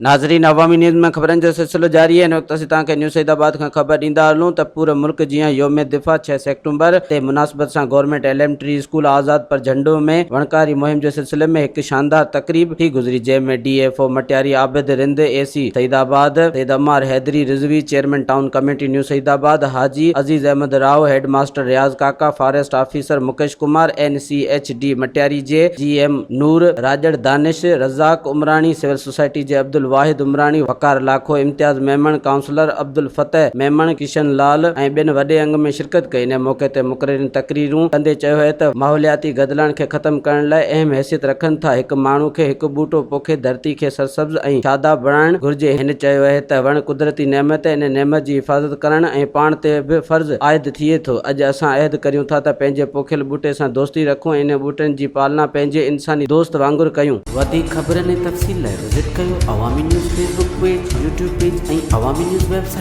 ناظرين عوامي نيوز ۾ خبرن جو سلسلو جاري آهي هن وقت اسين توهان کي نيو سعيد آباد کان خبر ڏيندا هلون ته پوري ملڪ جيان يوم دفاع ڇهه سيپٽمبر تي مناسبت سان government elementary school Azad Parjhando ۾ وڻڪاري مهم جي سلسلي ۾ هڪ شاندار تقريب ٿي گذري جنهن ۾ D F O Matiari Abid Rind A C Saeedabad Syed Ammar Haidri Rizvi chairman town committee new Saeedabad Haji Aziz Ahmed Rao head master Riaz Kaka forest officer Mukesh Kumar N C H D Matiari جي G M Noor Rajar Danish Razzaq Umrani civil society جي عبدالواحد عمراڻي، وقار Lakho, Imtiaz Memon, councillor Abdel Fattah Memon, Kishan لال ۽ ٻين وڏي انگ ۾ شرڪت ڪئي. ان موقعي تي مقررين تقريرون ڪندي چيو اهي ته ماحولياتي گدلاڻ کي ختم ڪرڻ لاء اهم حيثيت رکن ٿا، هڪ ماڻهو کي هڪ ٻوٽو پوکي ڌرتي کي سرسبز ۽ شاداب بڻائڻ گهرجي. هن چيو اهي ته وڻ قدرتي نعمت ان نعمت جي حفاظت ڪرڻ ۽ پاڻ تي به فرض عائد ٿئي ٿو. اڄ اسان عهد ڪريون ٿا ته پنهنجي پوکيل ٻوٽي سان دوستي رکون ۽ انهن ٻوٽن جي پالنا پنهنجي انساني دوست وانگر ڪيون. وڌيڪ خبرن ۽ تفصيل لاء وزٽ ڪيو Awami news Facebook page, YouTube page ۽ Awami news website.